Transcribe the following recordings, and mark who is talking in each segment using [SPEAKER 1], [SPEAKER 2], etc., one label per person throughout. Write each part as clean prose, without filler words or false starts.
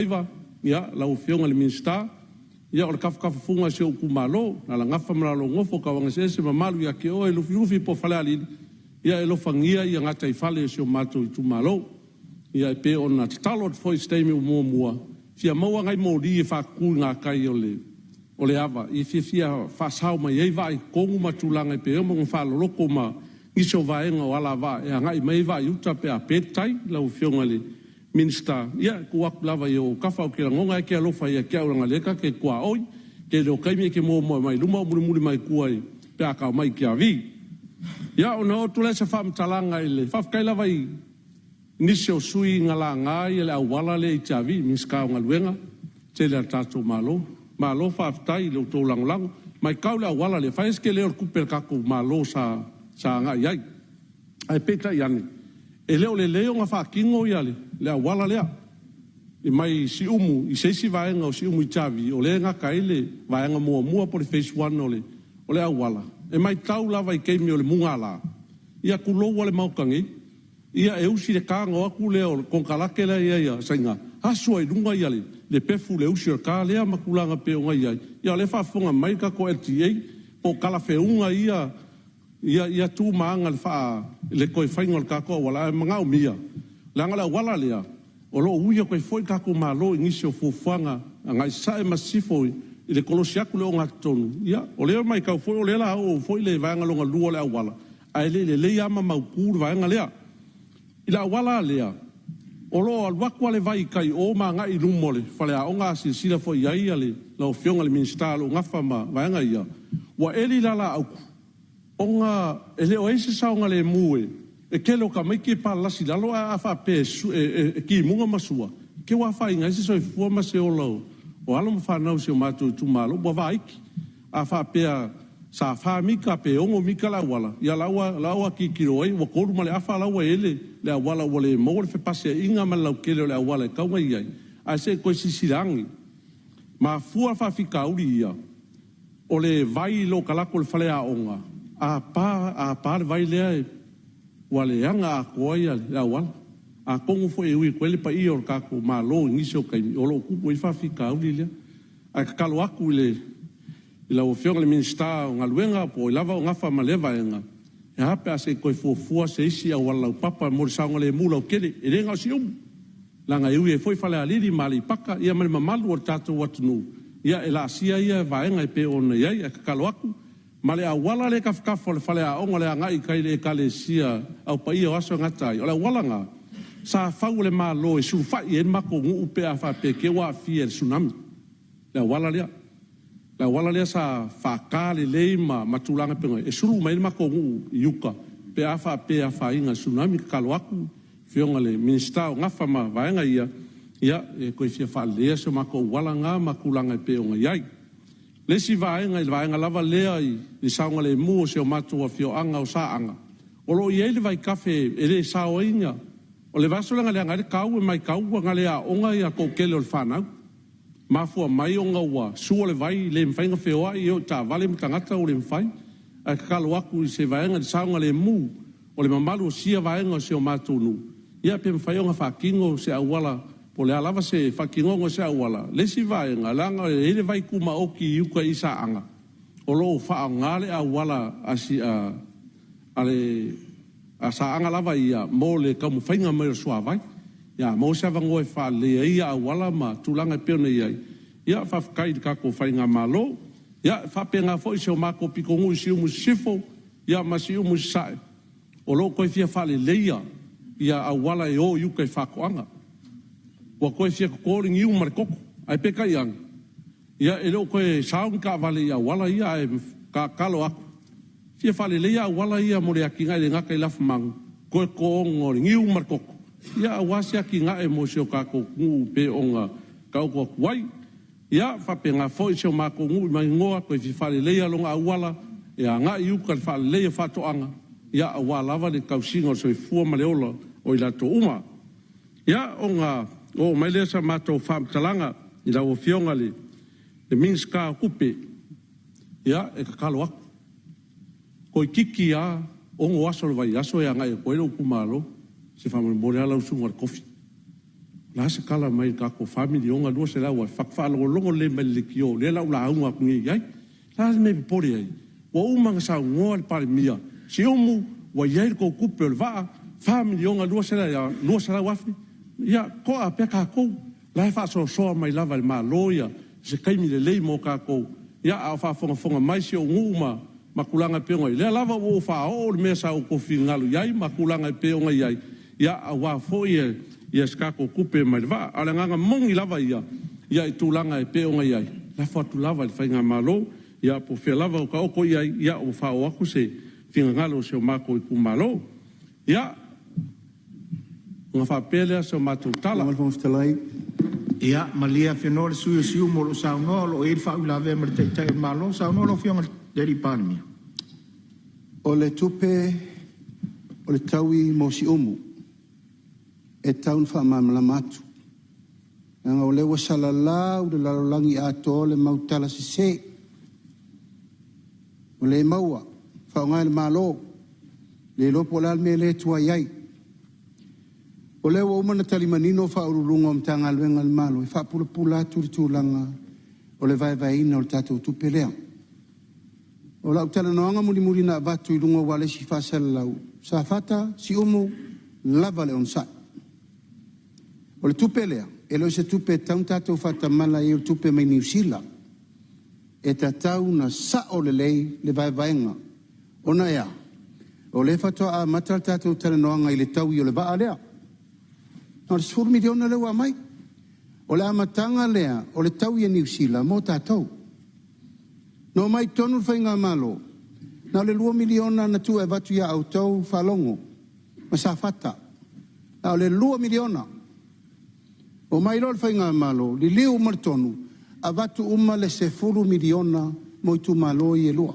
[SPEAKER 1] Iva, ia, lau Afioga i le Minisita, ia o le tafatafafuga o si ou itumalo, Alalagafa ma Lalogofo, Tauagaeseese ma mamalu ia te oe Lufilufi po o Falealili, ia e alofagia ia gataifale o si o matou itumalo. Ia e pei ona tatalo atu foi i se taimi o muamua, fia maua nai moli e faatutu i gatai o le ava e fiafia faasao mai ai vaa i totonu ma tulaga e pei ona faaloloto ma nisi o vaega o alavaa e agai mai ai vaa i uta pe a pe le tai. Lau Afioga i le Minisita, ia e tuu atu lava i ou autafa, ou te lagona e te alofa ia te au leaga o lea ta te tuaoi. Tele o taimi e te muamua mai luma ae ou mulimuli mai tua pe a tao mai i Tiavi. Ia, ona oo atu lea o se faamatalaga i le faafetai lava i nisi o sui usufono na laga le auala lea i Tiavi, Minisita o Galuega tetele a le tatou Malo. Malo faafetai i lo outou lagolago. Matau i le auala lea, e fai lava si tele o le tupe a le tatou Malo sa agai i ai. Ae peitai ane, e le o lelei ona faatino le auala lea mai Siumu i se isi vaega o Siumu i Tiavi, o lea e gata ai le vaega muamua po o le phase 1 o le auala. E matau lava i taimi o le mugala, ia tulou lava le Maota nei, ia e usi le ta ona o atu lea o le konekarate la e i ai a Saina asu ai i luga le pefu i le usi o le ta lea ma tulaga e pei ona i ai. Ia o lea e faafofoga mai le tatou LTA, po o talafeuga ia tu ma aga i le toe faiga o le tatou auala, ae manaomia, leaga o le auala lea o lo o ui atu ai foi le tatou Malo i nisi o fuafuaga agai i sasae ma sisifo i le kolosi atu o le ogatotonu. Ia, o lea e matau foi o lea o le a oo foi le vaega lona lua o le auala, ae le i lelei lava ma mautu le vaega lea. I le auala la lea, o lo o alu atu lava le vai i tai i o ma agai i luma o le faleaoga, a silasila foi i ai lau Afioga i le Minisita o lo o nafa ma vaega ia, ua eli le laautu ona e le o i ai se saogalemu. E tele o tamaiti e palalasi i lalo, ae a faapea e timuga ma sua, te i ua afaina ai se soifua ma se ola o alo ma fanau a si o matou itumalo. Ua vaiti. A faapea sa 4 mita pe 6 mita le auala, ia la ua tilotilo ai ua 3 ma le afa la ua i ai le auala ua le maua le fepasiaiga ma le lautele o le auala e tatau ona i ai. Ae se i toe silasila ane. Mafua faafitauli ia, o le vai i le talaatu o le faleaoga, a pa le vai lea ua leaga atoa le auala. Atonu foi e ui atu ai le paia o le tatou Malo i nisi o taimi o lo o tupu ai le faafitauli lea. Ae tatalo atu i lau Afioga i le Minisita o Galuega po o ai lava o nafa ma lea vaega, e a pe a se i toe fuafua se isi auala laupapa mo le saogalemu lautele. E le na o Siumu, leaga e ui ai foi Falealili ma Aleipata ia ma le mamalu o le tatou atunuu e laasia ia vaega e pei ona i ai. Ae tatalo atu, ma le auala lea e i tafatafa o le faleaoga i le agai i tai i le Ekalesia Au Paia o Aso e Gata ai, o le auala lena sa fau e le Malo e sulufai i ai le matou nuu pe a faapea e te i ua aafia i le Tsunami, le auala lea. Le auala lea sa faata lelei ma tulaga e pei ona i ai, e sulu uma ai le matou nuu i uta pe a faapea e afaina i le Tsunami. Tatalo atu i le Afioga i le Minisita o nafa ma vaega ia, ia e toe fia faaleleia si o matou auala lena ma tulaga e pei ona i ai. Le isi vaega i le vaega lava lea i le saogalemu o si o matou afioaga o Saaga, o lo o i ai le vaitafe e le saoina. O le vaiaso lea na leaga ai le tau e matau ua na le aoga le toatele o le fanau. Mafua mai ona ua sua le vai, le mafai ona feoai, e oo i taavale ma tagata ua le mafai. Ae tatalo atu i se vaega i le saogalemu o le mamalu o sia vaega o si o matou nuu, ia pe mafai ona faatino se auala po o le a lava se faatinoga o se auala. Le isi vaega, leaga e i ai le vai tumaoti i uta i Saaga, o lo o faaaoga le auala a le Saaga lava ia mo le taumafaiga mai o le suavai. Ia a maua se avanoa e faaleleia ai ia auala ma tulaga e pei ona i ai, ia faafetai i le tatou faigamalo. Ia, e faapena foi si o matou pitonuu i Siumu Sisifo ma Siumu Sasae, o lo o toe fia faaleleia auala e o i uta i faatoaga. Ua toe fia toto le niu ma le koko, ae peitai ane, ia e le o toe sao ni taavale i auala ia, ae tatalo atu, fia faaleleia auala ia mo le atinae e le gata i Lafumanu, toe totoina o le niu ma le koko, ia aua se atinae mo si o tatou atunuu e pei ona taoto atu ai. Ia faapena foi si o matou nuu i Maninoa, toe fia faaleleia lona auala e agai i uta i le faaleleia o faatoaga, ia aua lava le tausiga o le soifua ma le ola o i latou uma. Ia, ona oo mai lea o sa matou faamatalaga i lau Afioga i le Minisita o Tupe, ia e tatalo atu, toeitiiti lava 6 aso o le vaiaso e agai atu ai lou itumalo, se faamolemole lava lau susuga i le tofi. Le a se tala mai i le tatou $4,200,000? Faalogologo lelei mai i le leitio o lea o le a ou lauga atu nei i ai. O le a le mea e popole ai? Ua uma ona saunoa le Palemia, Siumu, ua i ai le tou tupe o le vaa, $4,200,000, ia toa pea tatou. O la e faasoasoa mai lava e le Malo se taimi lelei mo tatou, a o faafogafoga mai si ou nuu ma tulaga e pei ona i ai, o lea lava ua ou faaoo le mea sa outou finagalo i ai ma tulaga e pei ona i ai, aua foi se tatou tupe mai le vaa. A o le agaga moni lava ia i tulaga e pei ona i ai, lafo atu lava i le faigamalo po o fea lava o taoto i ai, ua faaoo atu se finagalo o si o matou itumalo. Ia, ona faapea lea o se matou tala. Lau Afioga i le Fofoga Fetalai… Ia malie afenoa le sui usufono mo Siumu o lo o saunoa, o lo o i ai le faauilavea ma le Taitai o le Malo. Saunoa lau Afioga i le Palemia. O le tupe o le taui mo Siumu, e tatau ona faamalamalama atu, leaga o lea ua salalau i le lalolagi atoa le mau tala sese ua le maua, faaaoga e le Malo, le iloa po o le a le mea lea e tuai ai. O lea ua uma ona tali manino Ofisa Sili o Pulega o Matagaluega a le Malo e faapulapula atu le tulaga o le vaevaeina o le tatou tupe lea. O lau talanoaga mulimuli na avatu i luga o ualesi faasalalau, Safata, Siumu, lava le onosai. O le tupe lea, e le o se tupe e tatau ona tatou faatamala i ai o le tupe mai Niu Sila. E tatau ona sao lelei le vaevaega. Ona e a? O lea faatoa amata le tatou talanoaga i le taui o le vaa lea. Na o le $10 miliona lea ua aumai. O le amataga lea o le taui a Niu Sila mo tatou. Na omai i totonu le faigamalo, na o le $2 miliona na tuu e avatu ia outou faalogo ma Safata, na o le $2 miliona. Omai loa le faigamalo liliu uma le tonu, avatu uma le $10 miliona mo itumalo ia e lua.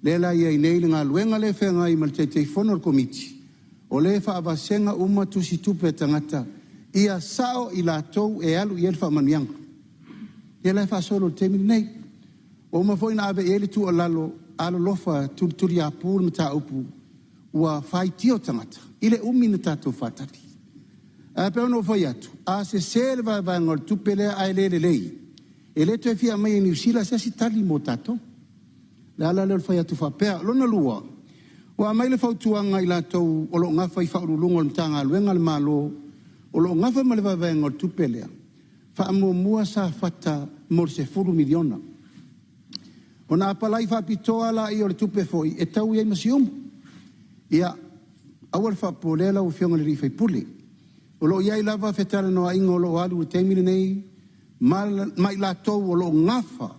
[SPEAKER 1] Lea la e i ai nei le galuega lea e feagai ma le Taitaifono o le Komiti, o lea e faavasega uma tusitupe a tagata ia sao i latou e alu i ai le faamanuiaga. Ia la e faasolo i le taimi lenei. Ua uma foi ona ave i ai le tuualalo, alolofa tulituliapu le mataupu ua faitio tagata i le umi ona tatou faatali. Ae pei ona ou fai atu, a sese le vaevaega o le tupe lea ae le lelei, e le toe fia aumaia e Niu Sila se isi tali mo tatou. O le ala lea o le fai atu faapea. O lona lua, ua aumai le fautuaga a i latou o lo o nafa i Ofisa Sili o Pulega o Matagaluega a le Malo o lo o nafa ma le vaevaega o le tupe lea, faamuamua Safata mo le $10 miliona. Ona apalai faapitoa lea o le tupe foi e taui ai ma Siumu. Ia, aua le faapopoleina lau Afioga i le sui usufono, o lo o i ai lava fetalanoaiga o lo o alu i le taimi lenei ma i latou o lo o nafa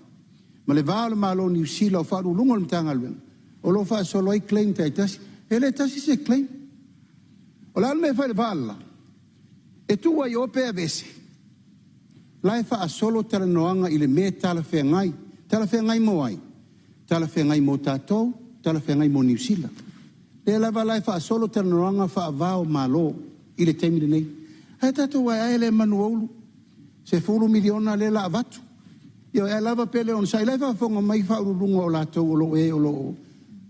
[SPEAKER 1] ma le va o le Malo o Niu Sila o Ofisa Sili o Pulega o le Matagaluega o lo o faasolo ai claims taitasi. E le tasi se claim. O le a le mea e fai i le vaa le la? E tuu ai i o pe aveese? O la e faasolo talanoaga i le mea e talafeagai. Talafeagai mo ai? Talafeagai mo tatou, talafeagai mo Niu Sila. O lea lava la e faasolo talanoaga faava o Malo i le taimi lenei. Ae tatou ae ae lea i manu ua ulu, $10 miliona lea o le a avatu. Ioe, ae lava pea le onosai, o la e faafofoga mai Ofisa Sili o Pulega o latou o lo o e o lo o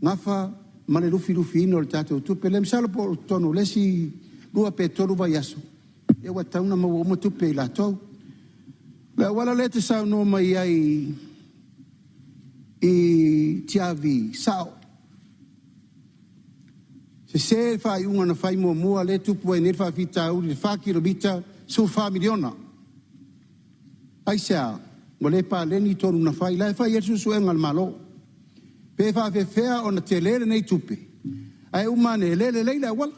[SPEAKER 1] nafa ma le lufilufiina o le tatou tupe lea. Masalo po o totonu o le isi 2 pe 3 vaiaso, ia ua tatau ona maua uma tupe e latou. O le auala lea e te saunoa mai ai i Tiavi, e sao. Sese le faaiuga na fai muamua lea e tupu ai nei le faafitauli i le 4 kilomita, $14 miliona. Aisea? Ua le paleni tonu na fai, la e fai ai le suesuega a le Malo. Pe faapefea ona tele lenei tupe, ae uma ane e le lelei le auala.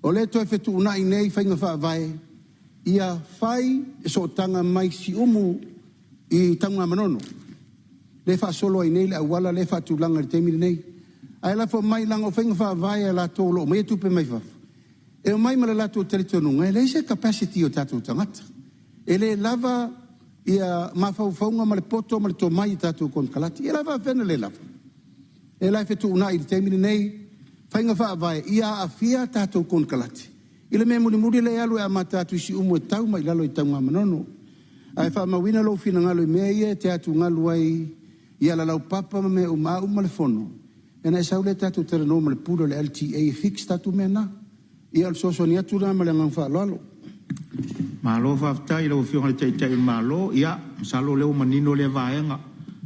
[SPEAKER 1] O lea e toe fetuunai nei faiga faavae ia fai le sootaga mai Siumu i Tanugamanono, lea e faasolo ai nei le auala lea e faatulaga i le taimi lenei. Ae lafo mai leaga o faiga faavae a i latou o lo o aumaia tupe mai fafo, e omai ma le latou talitonuga e leai se capacity o tatou tagata, e le lava mafaufauga ma le poto ma le tomai i tatou konekarate. Ia o le a faapefea ona le lava? O lea la e fetuunai i le taimi lenei faiga faavae ia aafia tatou konekarate i le mea mulimuli lea e alu e amata atu i Siumu e tau mai i lalo i Tanugamanono. Ae faamauina lou finagalo i mea ia e te atugalu ai i auala laupapa ma mea uma, a uma le fono ona e sau lea tatou talanoa ma le Pule o le LTA e fix tatou mea na. Ia o le fesoasoani atu lena ma le agaga faaaloalo.
[SPEAKER 2] Malo faafetai i lau Afioga i le Taitai o le Malo. Ia masalo o lea ua manino lea vaega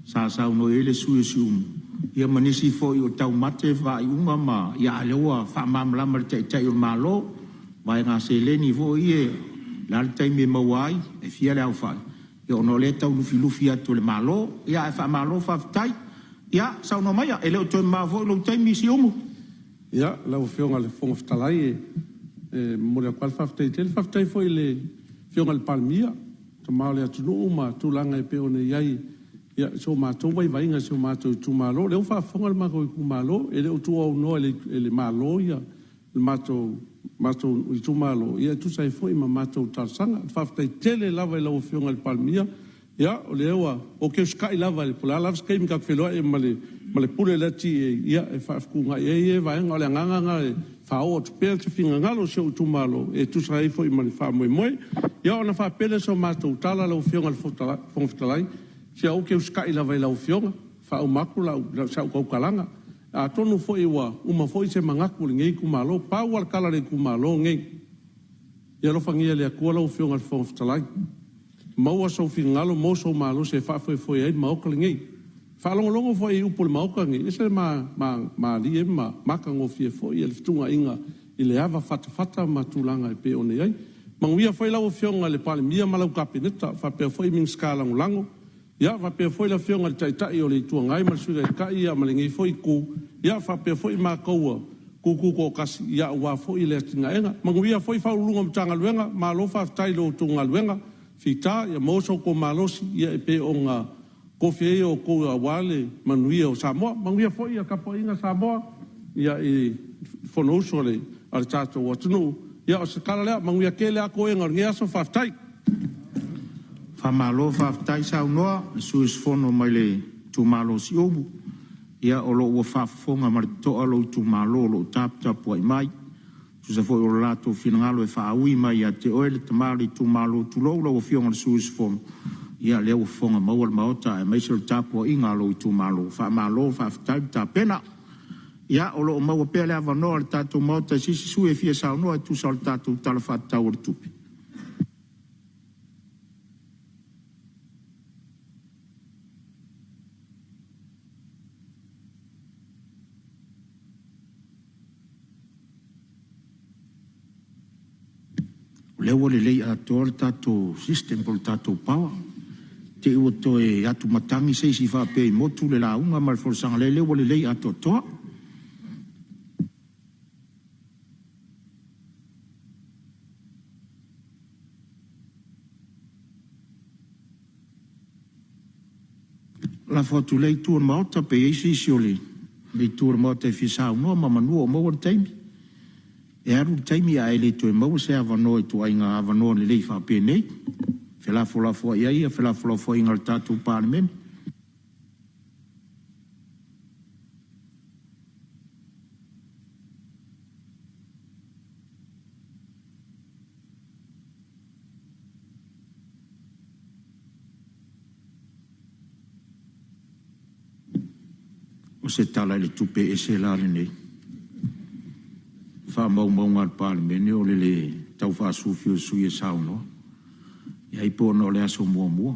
[SPEAKER 2] sa saunoa i ai le sui usufono o Siumu, ia ma nisi foi o taumate faaiuga ma… a o lea ua faamalamalama e le Taitai o le Malo vaega seleni foi ia, o le a le taimi e maua ai, e fia le aofai, ona o lea e tau lufilufi atu e le Malo. Ae faamalo faafetai. Ia saunoa maia, e le o toe mamao foi lou taimi Siumu.
[SPEAKER 1] Ia, lau Afioga i le Fofoga Fetalai, e momoli atu lava le faafetai tele. Faafetai foi i le Afioga i le Palemia, le Tama o le atunuu ma tulaga e pei ona i ai so matou vaivaiga i si o matou itumalo. O lea ua faafofoga le matou itumalo, e le o tuuaunoa e le Malo le matou itumalo e tusa ai foi ma matou talosaga. Faafetai tele lava i lau Afioga i le Palemia, ia o lea ua… Ou te usitai lava po o le a lava se taimi ta te feiloai ai ma le Pule o le LTA, e faafetuunai ai ia vaega. O le agaga lena e faaoo atu pea se finagalo o si ou itumalo e tusa ai foi ma le faamoemoe. Ia ona faapea lea o se matou tala lau Afioga i le Fofoga Fetalai, se ou te usitai lava i lau Afioga, e faauma atu sau tautalaga. Atonu foi ua uma foi se manatu o lenei itumalo. Pau lava le tala a le itumalo lenei, ia alofagia e le Atua lau Afioga i le Fofoga Fetalai, maua sou finagalo maua sou malosi e faafoefoe ai le Maota lenei. E faalogologo foi i upu a le Maota lenei, e ese le malie ma matagofie foi le fetuunaiga i le ava fatafata ma tulaga e pei ona i ai. Manuia foi lau Afioga i le Palemia ma lau Kapeneta, faapea foi Minisita Lagolago, faapea foi le Afioga i le Taitai o le Itu Agai ma le Sui Taitai ma lenei foi Itu, faapea foi matou ua tututoatasi aua foi le atinaeina. Manuia foi Ofisa Sili o Pulega o Matagaluega, malo faafetai i la outou galuega fita, ia maua so outou malosi e pei ona tofia ai outou aua le manuia o Samoa. Manuia foi le tapuaiga Samoa i le Fonousu a le tatou atunuu. Ia o se tala lea, manuia tele lava toega o lenei aso. Faafetai.
[SPEAKER 2] Faamalo faafetai saunoa i le sui usufono mai le itumalo o Siumu. Ia o lo o ua faafofoga ma le totoa lou itumalo o lo o taputapuai mai e tusa foi o lo latou finagalo e faaui mai ia te oe le tama o le itumalo, tulou lau Afioga i le sui usufono. Ia o lea ua fofoga le Maota aemaise o le tapuaiga a lou itumalo, faamalo faafetai le tapena. Ia o lo o maua pea le avanoa o le tatou Maota i se isi sui usufono e fia saunoa e tusa o le tatou Tala Faatatau o le Tupe. O lea ua lelei atoa le tatou system po o le tatou power, i te'i ua toe atumatagi se isi faapea i motu le lauga ma le folasaga, leai o lea ua lelei atoatoa. Lafo atu i lea itu o le Maota pe i ai se isi o le itu o le Maota e fia saunoa meamanu o maua le taimi. E alu le taimi ae le toe maua se avanoa i ituaiga avanoa lelei faapenei, felafolafoai ai felafolafoaiga a le tatou Palemene. O se Tala o le Tupe ese la lenei? O faamaumauga a le Palemene o le le tau faasufiu o sui usufono e saunoa. Ai po o le aso muamua.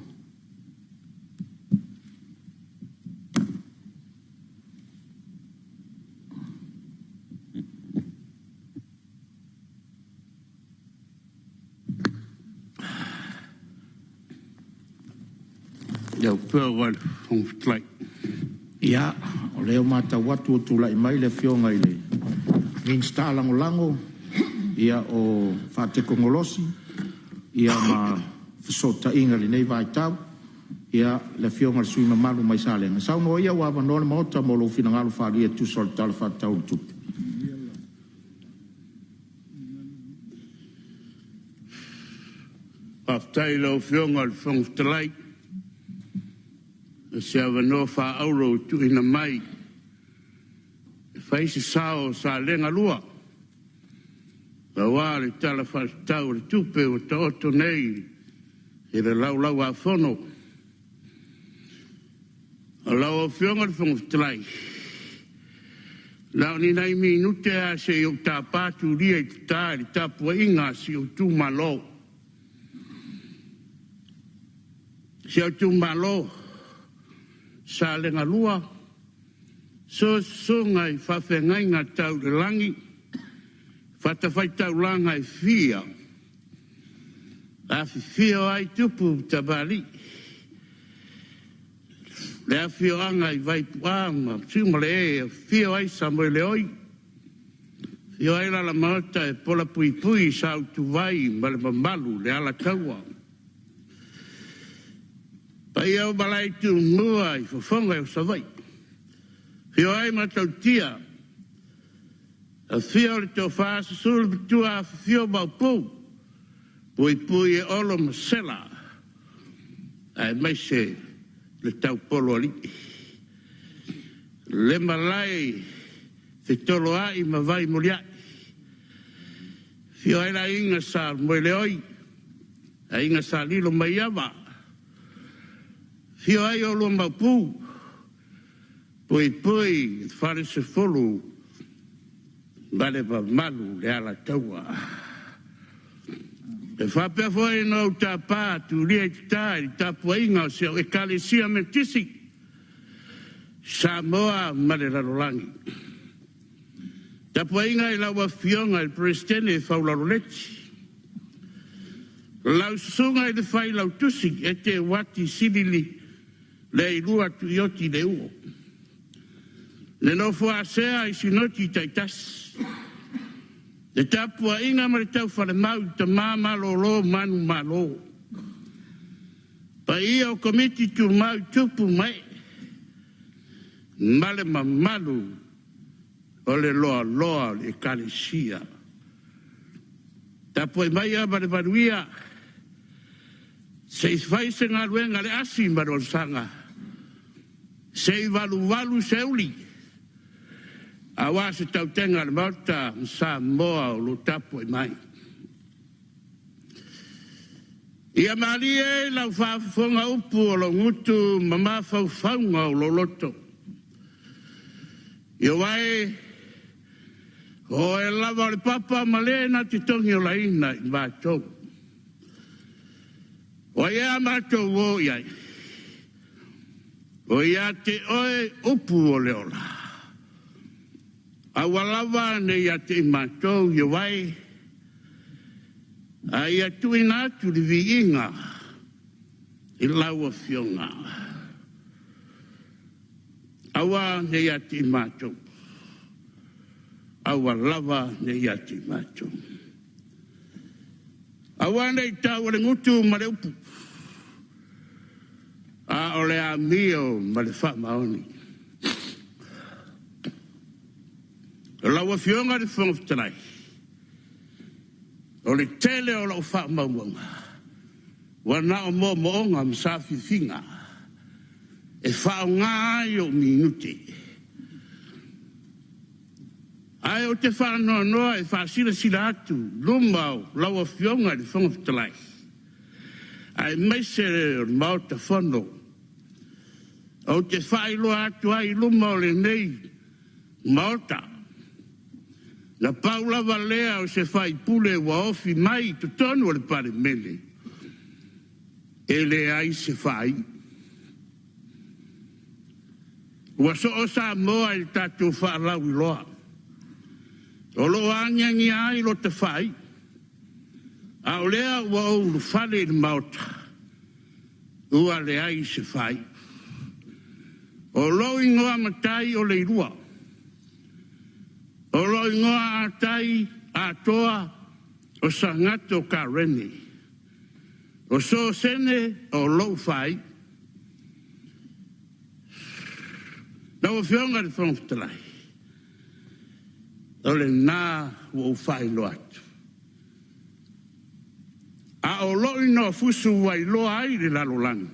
[SPEAKER 2] Ia, o lea ua matau atu ua tulai mai le Afioga i le Minisita Lagolago o Faatekonolosi ma Fesootaiga i lenei vaitau, le Afioga i le sui usufono mamalu mai Salega. Saunoa ia ua avanoa le Maota mo lou finagalo faaalia e tusa o le Tala Faatatau o le Tupe.
[SPEAKER 3] Faafetai i lau Afioga i le Fofoga Fetalai mo se avanoa faaauro ua tuuina mai e fai se sao o Salega 2 aua le Tala Faatatau o le Tupe ua taoto nei i le Laulau-a-Fono. Lau Afioga i le Fofoga Fetalai, na o ni nai minute lava se i ou tapa tulia i tata i le tapuaiga a si ou itumalo. Si ou itumalo Salega 2, susu susuga i faafeagaiga tau i le lagi, fatafaitaulaga e fia, afifio ai tupu ma tamalii, le afioaga i Vaipu'a ma Siomalee, afio ai Samoeleoi, afio ai Alamaota e pola puipui sa utuvai ma le mamalu i le Alataua. Paia o Malaetumua i fofoga o Savaii, afio ai Matautia, afio le Tofa Susu le Matua, afifio Maopu, Puipui e Olo ma Sela, aemaise le taupoloalii. Le malae fetoloai ma vai moliai, afio ai le aiga Sa Moeleoi, aiga Sa Lilomaiava, afio ai oulua Maopu, Puipui Falesefulu ma le mamalu i le Alataua. E faapea foi ona ou tapa tulia i tata i le tapuaiga o si au Ekalesia Metotisi Samoa ma le lalolagi. Tapuaiga i lau Afioga i le Peresetene Faulalo Leti, lau Susuga i le Failautusi Eteuati Selili Leilua Tuioti Leuo. Le nofo a sea i Sinoti taitasi, le tapuaiga ma le taufalemau i tama malolo manumalo, paia o Komiti Tumau i tupu ma ee, ma le mamalu o le loaloa o le Ekalesia. Tapuai maia ma le manuia se i fai se galuega a le asi ma le onosaga, se i valuvalu se uli aua se tautega a le Maota ma Samoa o lo o tapuai mai. Ia malie lau faafofoga upu o lou gutu ma mafaufauga o lou loto. Ioe, o oe lava o le papa ma le na te togiolaina i matou. O ai ea a matou o i ai? O ia te oe upu o le ola. Aua lava ne i ia te i matou, Ioe, a ia tuuina atu le viiga i lau Afioga. Aua ne i ia te i matou, aua lava ne i ia te i matou. Aua ne i taua le gutu ma le upu, a o le amio ma le faamaoni. Lau Afioga i le Fofoga Fetalai, o le tele o lau faamaumauga ua na o moomooga ma safiafiga e faaaoga ai ou minute. Ae ou te faanoanoa e faasilasila atu i luma o lau Afioga i le Fofoga Fetalai, aemaise o le Maota Fono, ou te faailoa atu ai i luma o lenei Maota, na pau lava lea o se faipule ua ofi mai i totonu o le Palemene, e leai se faaiu. Ua soo Samoa i le tatou faalauiloa, o lo o agiagia ai lota faaiu, a o lea ua ou ulufale i le Maota, ua leai se faaiu. O lou igoa matai o Leilua, o lou igoa atai atoa o Sagato Kareni, o Sosene o lou faaiu. Lau Afioga i le Fofoga Fetalai, o lena ua ou faailoa atu. A o lou igoa fusu ua iloa ai le lalolagi,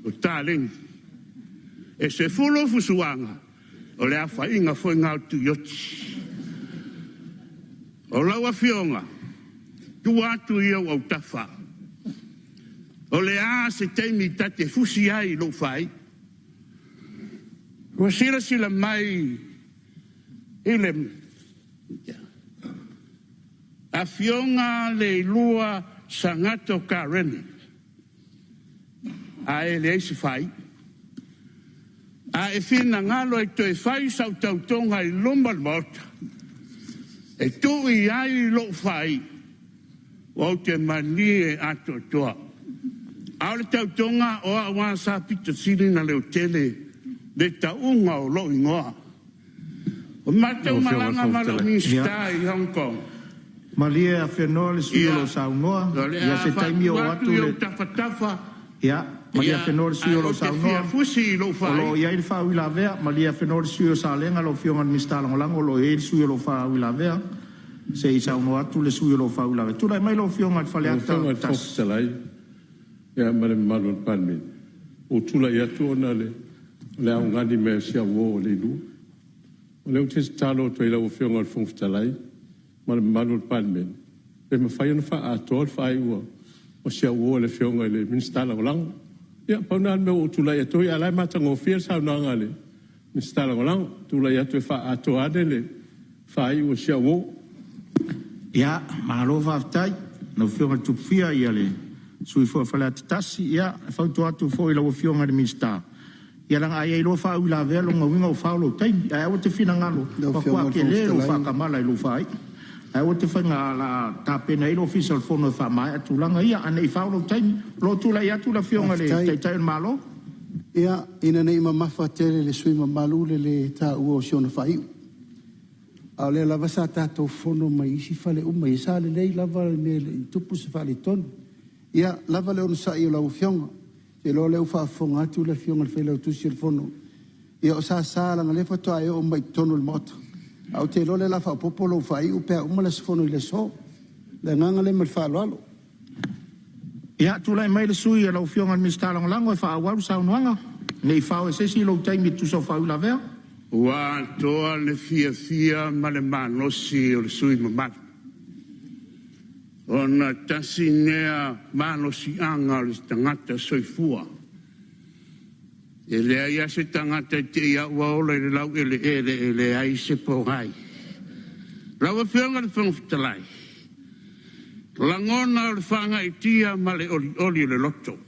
[SPEAKER 3] o Taleni. E 10 fusuaga, o le aofaiga foi lena o Tuioti. O lau Afioga, tuu atu i ou autafa, o le a se taimi ta te fusi ai i lou faaiu? Ua silasila mai i le Afioga Leilua Sagato Kareni. Ae leai se faaiu. A e finagalo e toe fai sau tautoga i luma o le Maota, e tuu i ai lou faaiu, ou te malie atoatoa. A o le tautoga o au lava sa pito sili ona leotele le tauga o lou igoa. O matou
[SPEAKER 1] Lau Afioga i le
[SPEAKER 3] malaga
[SPEAKER 1] Fofoga
[SPEAKER 3] ma lou
[SPEAKER 1] Fetalai.
[SPEAKER 3] Minisita i Hong Kong,
[SPEAKER 2] Malie Afenoa le sui usufono o lo o saunoa.
[SPEAKER 3] o le
[SPEAKER 2] Ia
[SPEAKER 3] a
[SPEAKER 2] se taimi
[SPEAKER 3] faatu
[SPEAKER 2] oo
[SPEAKER 3] atu
[SPEAKER 2] atu
[SPEAKER 3] i ou
[SPEAKER 2] le...
[SPEAKER 3] tafatafa,
[SPEAKER 2] Ia, malie Afenoa le sui
[SPEAKER 3] ae
[SPEAKER 2] usufono o lo o
[SPEAKER 3] ou te fia
[SPEAKER 2] saunoa.
[SPEAKER 3] fusi i lou
[SPEAKER 2] O lo o
[SPEAKER 3] faaiu.
[SPEAKER 2] i ai le faauilavea. Malie Afenoa le sui usufono o Salega, lau Afioga i le Minisita Lagolago, o lo o i ai le sui usufono o lo o faauilavea. Se i saunoa atu le sui usufono o lo o faauilavea. Tulai mai lau Afioga i
[SPEAKER 1] Lau
[SPEAKER 2] Faleata
[SPEAKER 1] Afioga i le Fofoga
[SPEAKER 2] 1.
[SPEAKER 1] Fetalai, ia ma le mamalu o le Palemene, ua ou tulai atu ona o le augani mai a si au uo o Leilua. O lea ou te tatalo atu ai i lau Afioga i le Fofoga Fetalai ma le mamalu o le Palemene, pe mafai ona faaatoa le faaiu a si au uo le Afioga i le Minisita Lagolago. Ia, pau lena o le mea ua ou tulai atu ai, a o la e matagofie le saunoaga a le Minisita Lagolago. Tulai atu e faaatoa ane le faaiu a si au uo.
[SPEAKER 2] Ia, malo faafetai i lau Afioga i le Tupufia, ia le sui usufono foi o Faleata 1. Ia, e fautua atu foi i lau Afioga i le Minisita, ia leaga a i ai loa faauilavea, lona uiga ua fao lou taimi. Ae aua e te finagalo,
[SPEAKER 4] Lau
[SPEAKER 2] matua
[SPEAKER 4] Afioga i le
[SPEAKER 2] tele
[SPEAKER 4] Fofoga
[SPEAKER 2] lou
[SPEAKER 4] Fetalai.
[SPEAKER 2] faatamala i lou faaiu. Ae aua te fai o le a tapena i ai le Ofisa o le Fono e faamaea tulaga ia, ae ne i fao lou taimi. O lo o tulai atu le Afioga i le
[SPEAKER 4] Faafetai.
[SPEAKER 2] Taitai o le Malo.
[SPEAKER 4] Ia, ina ne i mamafa tele i le sui usufono mamalu le lē taua o si ona faaiu, a o lea lava sa tatou fono mai isi fale uma ia, sa lelei lava le mea e le i tupu se faaletonu. Ia lava le onosai i lau Afioga. Ou te iloa o lea ua faafofoga atu le Afioga i le Failautusi o le Fono, ia o Sasa leaga o lea faatoa e oo mai i totonu o le Maota, ae ou te iloa o lea o le a faaopoopo lou faaiu pe a uma le aso Fono i le aso. Le agaga lea ma le faaaloalo.
[SPEAKER 2] Ia, tulai mai le sui usufono lau Afioga i le Minisita Lagolago e faaauau le saunoaga, ne i fao e se isi lou taimi e tusa o faauilavea.
[SPEAKER 3] Ua atoa le fiafia ma le malosi o le sui usufono mamalu, ona tasi lea malosiaga o le tagata soifua. E leai lava se tagata e te i lava ua ola i le laueleele e leai se pogai. Lau Afioga i le Fofoga Fetalai, lagona o le faagaeetia ma le olioli o le loto.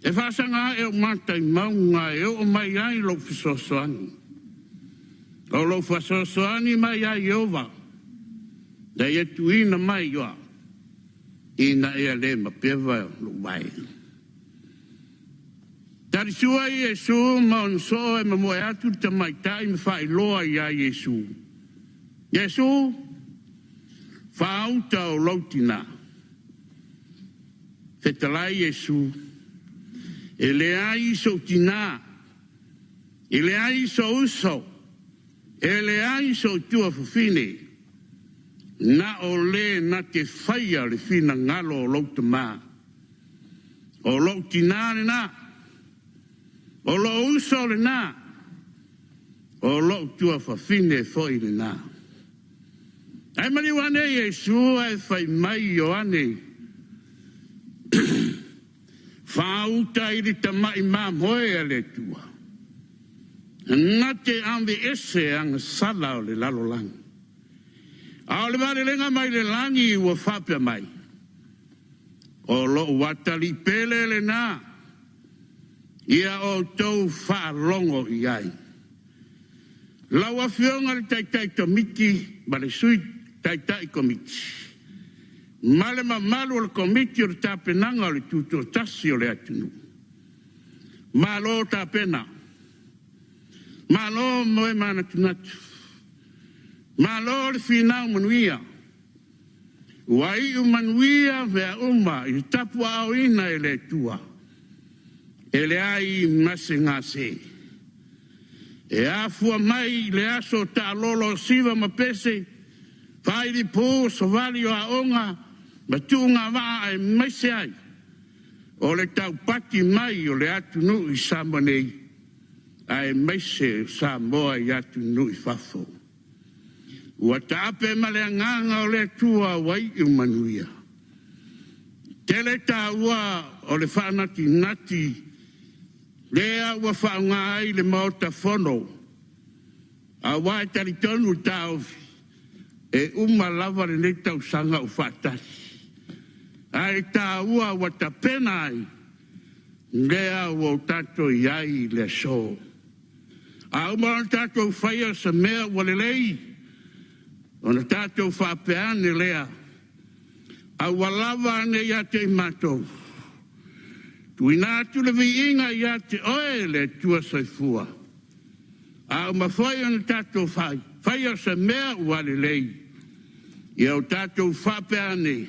[SPEAKER 3] E faasaga ae ou mata i mauga e oo mai ai lou fesoasoani. O lou fesoasoani mai ia Ieova, na ia tuuina mai oa, ina ia le mapeva lou vae. Talisua Iesu ma ona soo e momoe atu le tamaitai ma faailoa ia Iesu. Iesu, faauta o lou tina. Fetalai Iesu, e leai sou tina, e leai sou uso, e leai sou tuafafine, na o le na te faia le finagalo o lou Tama. O lou tina lena, o lou uso lena, o lou tuafafine foi lena. Ae maliu ane Iesu ae fai mai Ioane, faauta i le tama'i mamoe a le Atua, na te aveese agasala o le lalolagi. A o le valelega mai le lagi ua faapea mai, o lou atalii pele lena, ia outou faalogo i ai. Lau Afioga i le Taitai Komiti ma le Sui Taitai Komiti, ma le mamalu o le Komiti o le tapenaga o le Tutoatasi o le atunuu, malo tapena, malo moe manatunatu, malo le finau manuia. Ua iu manuia mea uma i le tapuaaoina e le Atua, e leai ma se gase. E afua mai i le aso taalolo o siva ma pese, failipu, savali o aoga ma tuugavaa aemaise ai o le taupati mai o le atunuu i Samoa nei, aemaise o Samoa i atunuu i fafo. Ua taape ma le agaga o le Atua ua iu manuia. Tele taua o le faanatinati lea ua faaaoga ai le Maota Fono, aua e talitonu le taofi, e uma lava lenei tausaga o faatasi, ae taua ua tapena ai lea ua o tatou i ai i le aso. A uma ona tatou faia se mea ua lelei, ona tatou faapea ane lea, aua lava ne i ia te i matou, tuuina atu le viiga ia te Oe le Atua Soifua. A uma foi ona tatou faia se mea ua lelei, ia o tatou faapea ane,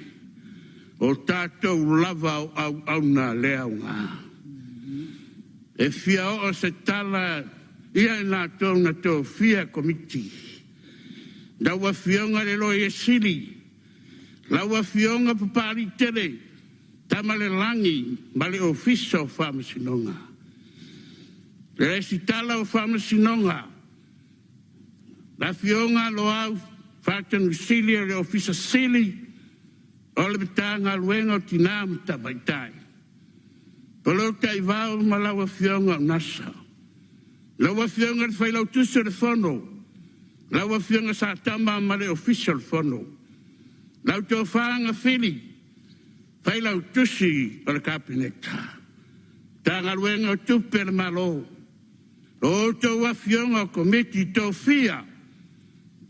[SPEAKER 3] o tatou lava o auauna a lea aoga. E fia oo se tala ia i latou na tofia Komiti, lau Afioga i le Loia Sili, lau Afioga Papaliitele Tamalelagi ma le Ofisa o Faamasinoga. Le Resitala o Faamasinoga, le Afioga Loau Faatanu Sili o le Ofisa Sili o le Matagaluega o Tina ma Tamaitai, Tolotaivao ma lau Afioga Unasa. Lau Afioga i le Failautusi o le Fono, lau Afioga Satama ma le Ofisa o le Fono, lau Tofa Gafili, Failautusi o le Kapeneta, Matagaluega o Tupe a le Malo, o outou afioga o Komiti Tofia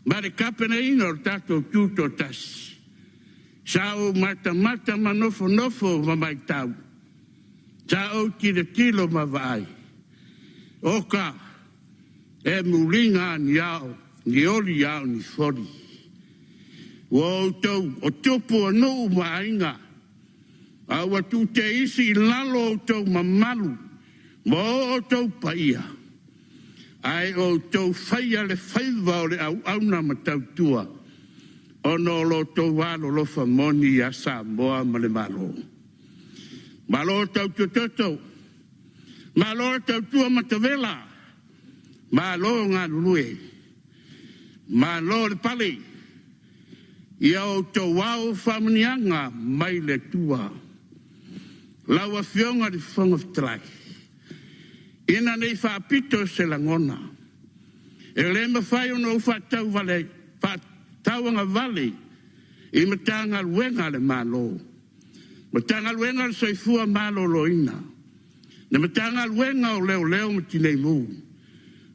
[SPEAKER 3] ma le tapenaina o le tatou Tutoatasi, sa ou matamata ma nofonofo ma matau, sa ou tilotilo ma vaai, oka, e muliga lava ni ao, ni oli a o ni foli. Ua outou o tupu o nuu ma aiga, a ua tuuteisi i lalo outou mamalu ma o outou paia, ae outou faia le faiva o le auauna ma tautua ona o lo outou alolofa moni ia Samoa ma le Malo. Malo tautua toto, malo tautua matavela, malo galulue, malo le pale. Ia outou ao faamanuiaga mai le Atua. Lau Afioga i le Fofoga Fetalai, ina ne i faapito se lagona, e le mafai ona ou faatauagavale i Matagaluega a le Malo, Matagaluega o le Soifua Maloloina, le Matagaluega o Leoleo ma Tinei Mu,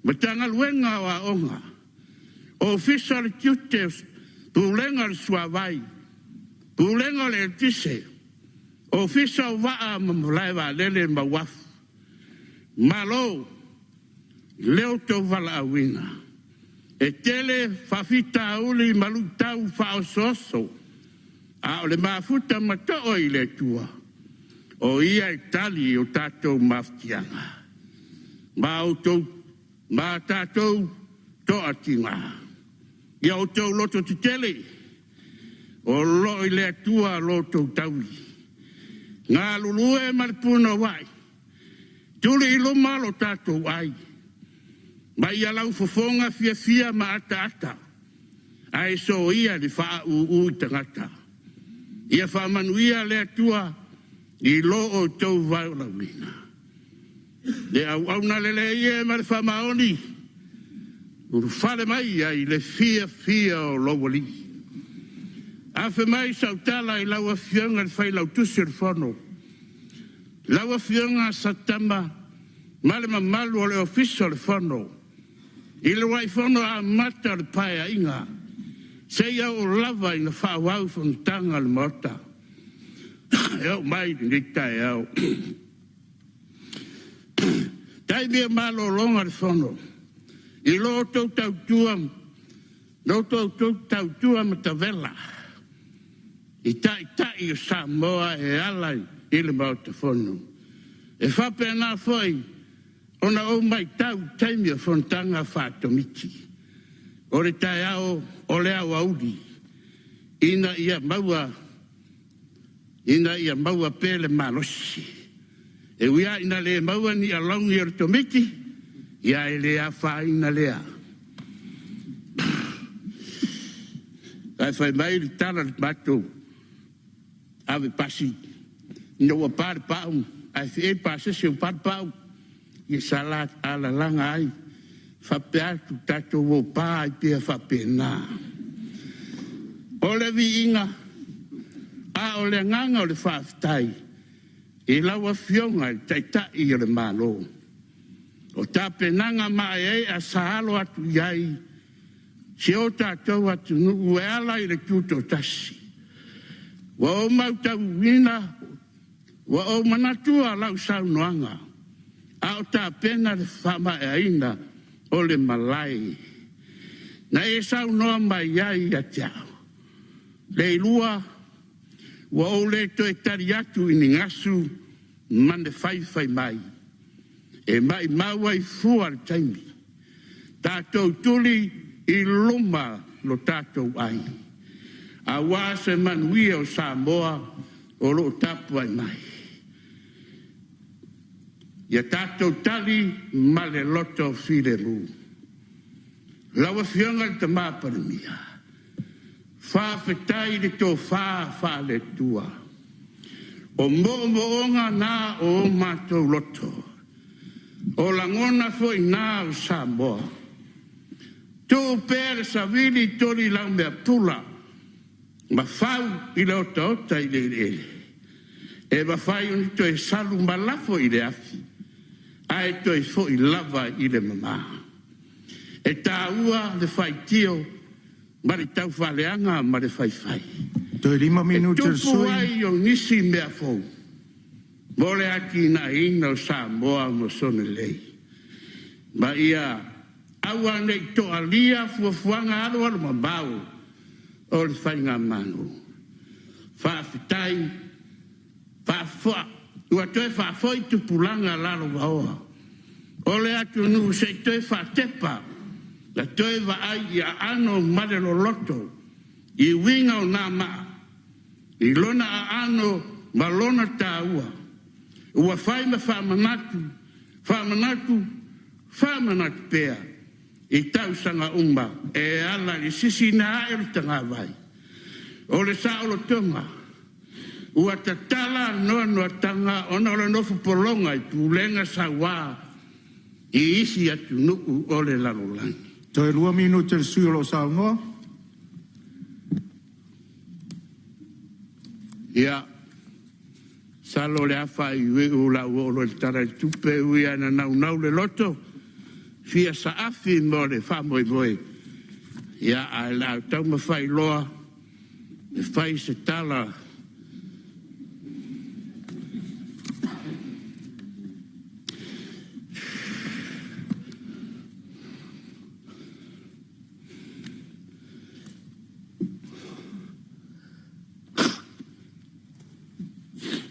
[SPEAKER 3] Matagaluega o Aoga, Ofisa o le Tiute, Pulega o le Suavai, Pulega o le Eletise, Ofisa o Vaa ma Malae Vaalele ma Uafu. Malo i lo outou valaauina. E tele faafitauli ma luitau faaosooso, a o le mafuta ma toa i le Atua, o Ia e tali i o tatou mafatiaga ma tatou toatiga. Ia outou lototetele, o lo o i le Atua lo outou tauli. Galulue ma le punouai, tuli i luma lo tatou ai, ma ia laufofoga fiafia ma ataata, ae soia le faauu i tagata. Ia faamanuia le Atua i lo outou valaauina. Le auauna lelei e ma le faamaoni, ulufale mai ai le fiafia o lou Alii. Afe mai sau tala i lau Afioga i le Failautusi o le Fono, lau Afioga Satama ma le mamalu o le Ofisa o le Fono, i le uluai fono amata o le Paeaiga, seia oo lava ina faaauau fonotaga a le Maota e oo mai i lenei taeao. Taimi o malologa o le Fono, i lo outou tautua matavela i Taitai o Samoa e ala i le Maota Fono. E faapena foi ona ou matau i taimi o fonotaga faa-Komiti. O le taeao o le aoauli ina ia maua pea le malosi. E ui lava ina le maua ni alauni o le Komiti, ia e le afaina lea. Ae fai mai le tala a le matou ave pasi, ina ua pa le pau, ae feei le pasese ua pa le pau, ia sa alalaga ai, faapea atu, tatou o pa ai pea faapena. O le viiga, a o le agaga o le faafetai. I lau Afioga i le Taitai o le Malo, o tapenaga maeaea sa alo atu i ai si o tatou atunuu e ala i le Tutoatasi, ua ou matauina, ua ou manatua lau saunoaga a o tapena le faamaeaina o le malae na e saunoa mai ai ia te au, “Leilua, ua ou le toe tali atu i ni gasu ma ni faifai mai, e maumau ai fua le taimi. Tatou tuli i luma lo tatou ai, aua se manuia o Samoa o lo o tapuai mai. Ia tatou tali ma le loto filemu.” Lau Afioga i le Palemia, faafetai i le tofa faale-Atua. O moomooga na o matou loto, o lagona foi na o Samoa. Tuu pea le savili toli laumea-pula ma fau i le otaota i le eleele, e mafai ona toe salu ma lafo i le afi, ae toe foi lava i le mama. E taua le faitio ma le taufaaleaga ma le faifai,
[SPEAKER 2] Toe 5
[SPEAKER 3] e
[SPEAKER 2] minute o le
[SPEAKER 3] tupu
[SPEAKER 2] sui.
[SPEAKER 3] ai o nisi mea fou mo le atinaeina o Samoa ma sona lelei. Ma ia aua ne i toalia fuafuaga alualumamao o le faigamalo. Faafetai ua toe faafoi tupulaga lalovaoa o le atunuu se i toe faatepa ma toe vaai i aano ma le loloto i uiga o na maa i lona aano ma lona taua ua fai ma faamanatu, faamanatu, faamanatu pea i tausaga uma e ala i le sisiina ae o le tagavai. O le saolotoga ua tatala noanoataga ona o le nofo pologa i pulega saua i isi atunuu o le lalolagi.
[SPEAKER 2] Toe 2 minute o le sui o lo o saunoa.
[SPEAKER 3] Ia, masalo o le a faaiuiu o le a ou oo loa i le Tala o le Tupe, e ui lava ina naunau le loto e fia saafi mo le faamoemoe, ae o le a taumafai loa e fai se tala.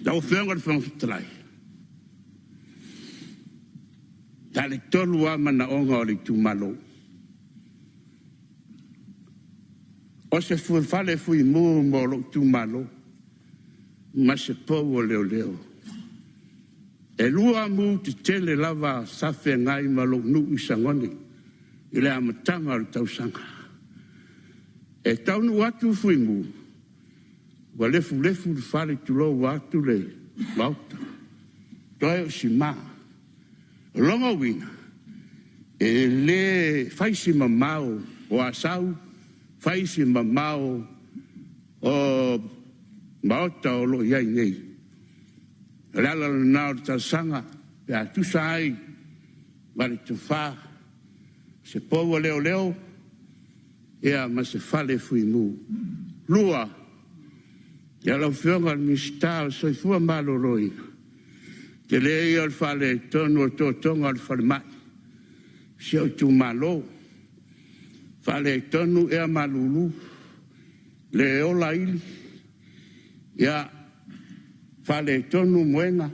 [SPEAKER 3] Lau Afioga i le Fofoga Fetalai, na o le 3 lava manaoga o le itumalo. O se fale fuimu mo lou itumalo ma se pou o leoleo. E 2 mu tetele lava sa feagai ma lou nuu i Sagone i le amataga o le tausaga. E taunuu atu fuimu ua lefulefu le fale tulou vaeatu le Maota, toe o si ma. O lona uiga, e le fai si mamao o Asau, fai si mamao o maota o lo o i ai nei. O le ala lena o le talosaga pe a tusa ai ma le tofa, se pou a leoleo ma se fale fuimu. Lua, lau Afioga i le Minisita o le Soifua Maloloina, o le tele ia o le faaletonu o totoga o le falemai i si ou itumalo, faaletonu ea malulu, le ola ili, faaletonu muega,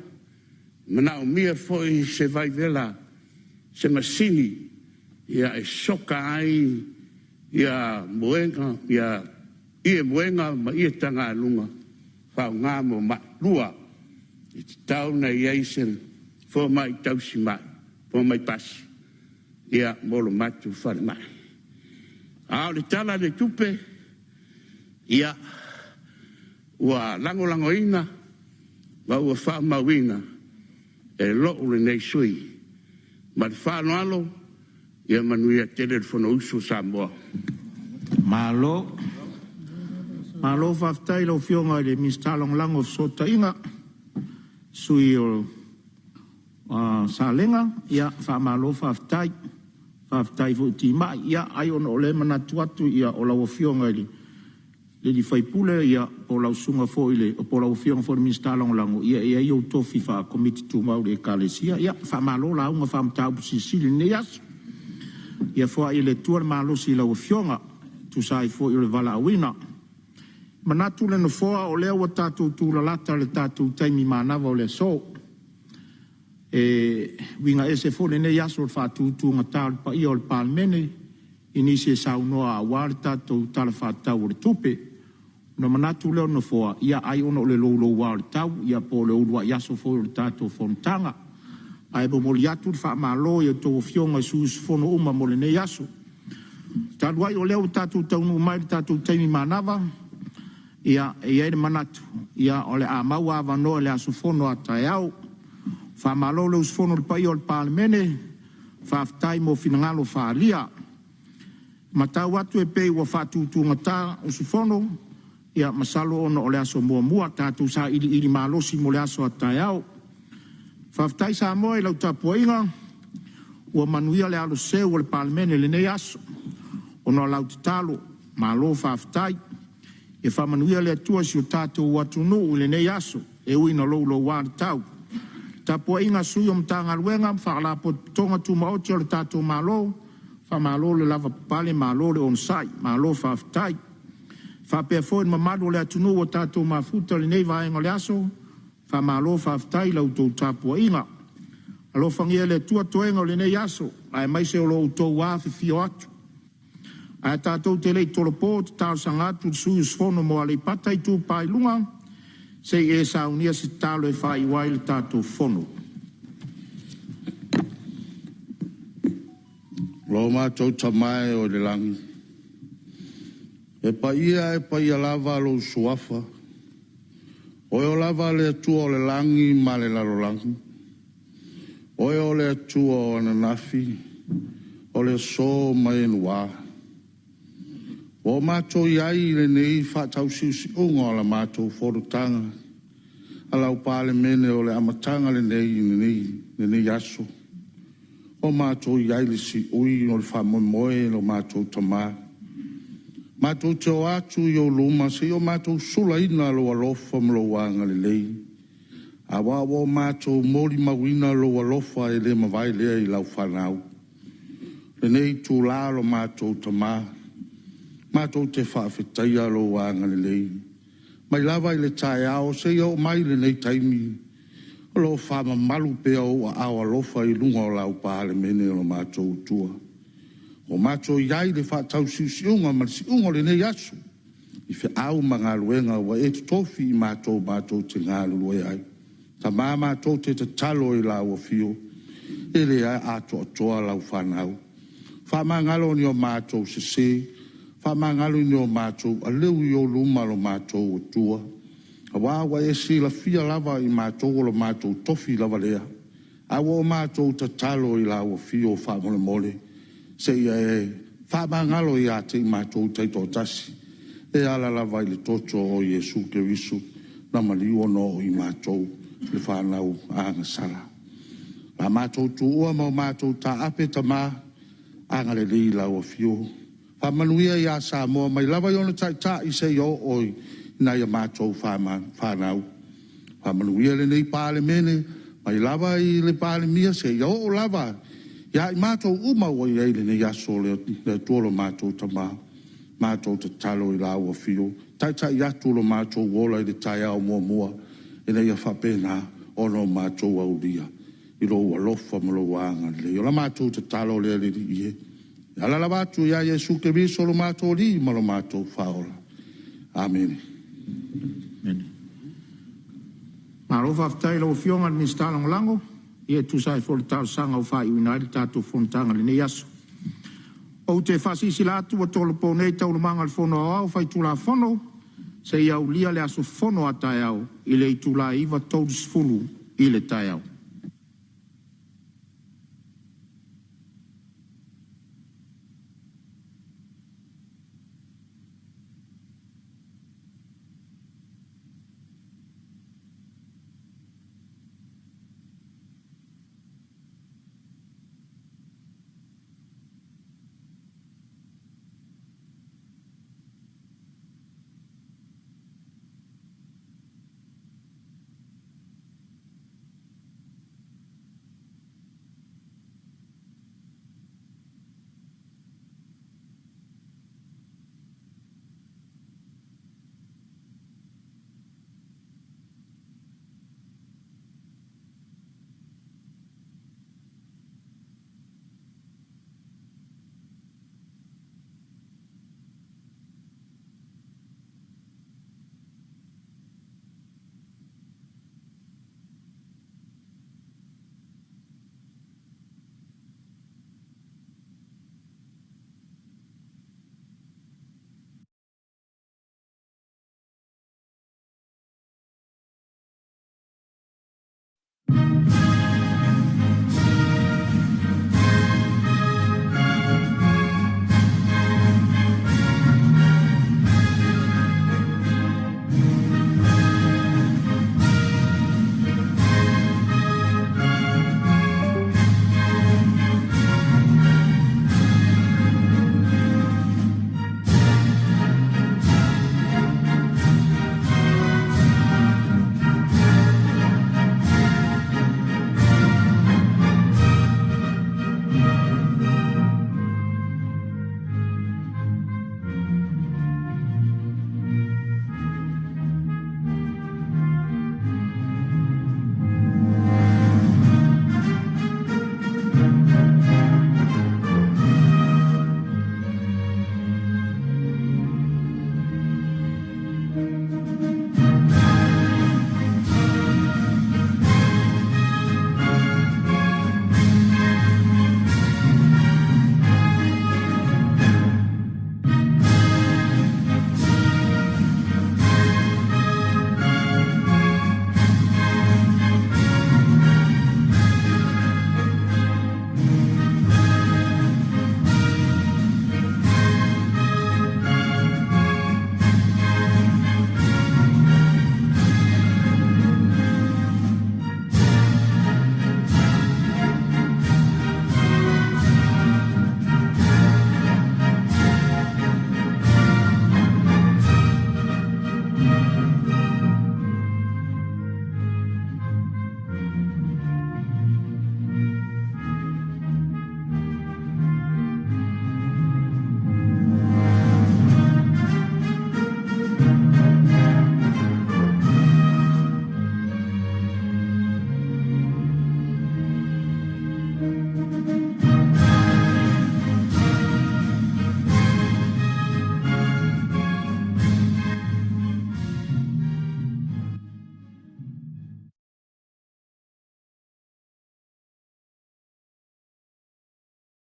[SPEAKER 3] e manaomia foi se vaivela se masini e soka ai muega ie muega ma ie tagaluga e faaaoga mo mai. Lua, e tatau ona i ai se fomai tausimai, fomai pasi mo le matou falemai. A o le Tala o le Tupe, ia, ua lagolagoina ma ua faamauina e lou lenei sui usufono. Ma le faaaloalo, ia manuia tele le Fonousu a Samoa.
[SPEAKER 2] Malo. Malo faafetai i lau Afioga i le Minisita Lagolago o Fesootaiga. sui usufono o Salega, ia faamalo faafetai. Faafetai foi timai, ia ai ona o lea e manatu atu o lau Afioga i le sui usufono po o lau Susuga foi i le Minisita Lagolago, ia e i ai ou tofi faa-Komiti Tumau i le Ekalesia. Ia faamalo lauga faa-Mataupu Silisili i lenei aso. Ia foai e le Atua le malosi i lau Afioga e tusa ai foi o le valaauina. E manatu le Nofoa o lea ua tatou tulalata i le tatou taimi manava o le aso. E uiga ese foi lenei aso i le faatutugata o le paia o le Palemene i nisi e saunoa aua le tatou Tala Faatatau o le Tupe. Ona manatu lea o le Nofoa, ia ai ona o le louloua o le tau po o le uluai aso foi o le tatou fonotaga. Ae momoli atu le faamalo i a outou Afioga i sui usufono uma mo lenei aso. Talu ai o lea ua tatou taunuu mai i le tatou taimi manava, ia, e i ai le manatu o le a maua avanoa i le aso Fono a taeao. Faamalo le usufono i le paia o le Palemene, faafetai mo finagalo faaalia. E matau atu e pei ua faatutugata usufono, ia masalo ona o le aso muamua. Tatou sailiili malosi mo le aso a taeao. Faafetai Samoa i lau tapuaiga, ua manuia le aloseu o le Palemene i lenei aso ona o lau tatalo. Malo faafetai. Ia faamanuia le Atua i si o tatou atunuu i lenei aso, e ui ina louloua le tau. Le tapuaiga a Sui o Matagaluega ma Faalapotopotoga Tumaoti a le tatou Malo, faamalo le lavapapale, malo le onosai, malo faafetai. E faapea foi le mamalu o le atunuu ua tatou mafuta i lenei vaega o le aso, faamalo faafetai i la outou tapuaiga. Alofagia e le Atua toega o lenei aso aemaise o lo outou afifio atu. Ae tatou te le i tolopo, ou te talosaga atu i le sui usufono mo Aleipata Itupa i Luga, se i e saunia se tatalo e faaiu ai le tatou Fono.
[SPEAKER 3] Lo matou Tama e i le lagi, e paia e paia lava lou Suafa, Oe o lava le Atua o le lagi ma le lalolagi, Oe o le Atua o ananafi, o le aso ma e lua. Ua o matou i ai i lenei faatausiusiuga o la matou fonotaga a lau Palemene o le amataga lenei i lenei aso. Ua matou i ai i le siui o le faamoemoe lo matou Tama. Matou te o atu i ou luma se i o matou sulaina lou alofa ma lou agalelei, aua ua o matou molimauina lou alofa e le mavae lea i lau fanau. Lenei itula lo matou Tama, matou te faafetaia lou agalelei, mai lava i le taeao seia oo mai i lenei taimi, o lo o faamamalu pea ou aao alofa i luga o lau Palemene o lo matou Atua. Ua matou i ai i le faatausiusiuga ma le siuga o lenei aso, i feau ma galuega ua e totofi i matou matou te galulue ai. Tama matou te tatalo i lau afio, e le atoatoa lau fanau. Faamagalo ni o matou sese, faamagalo ni o matou aleu i ou luma lo matou Atua, aua ua e silafia lava i matou o lo matou tofi lava lea. A ua o matou tatalo i lau afio faamolemole, seia e faamagalo ia te i matou taitoatasi, e ala lava i le toto o Iesu Keriso na maliu ona o i matou le fanau agasala. O le a matou tuua ma o matou taape, Tama, agalelei i lau afio. Faamanuia ia Samoa mai lava i ona taitai seia oo i nai a matou fanau. Faamanuia lenei Palemene mai lava i le Palemia seia oo lava ia i matou uma ua i ai i lenei aso le Atua lo matou Tama. Matou tatalo i lau afio, taitai atu lo matou ola i le taeao muamua, ina ia faapena ona o matou aulia i lou alofa ma lou agalelei. O la matou tatalo lea le Alii e, e ala lava atu ia Iesu Keriso lo matou Alii ma lo matou Faaola. Amene.
[SPEAKER 2] Malo faafetai i lau Afioga i le Minisita Lagolago e tusa ai foi o le talosaga ua faaiuina ai le tatou fonotaga i lenei aso. Ou te faasilasila atu ua tolopo nei Taualumaga a le Fono Aoao Faitulafono seia aulia le aso fono a taeao i le itula e 9:30 i le taeao.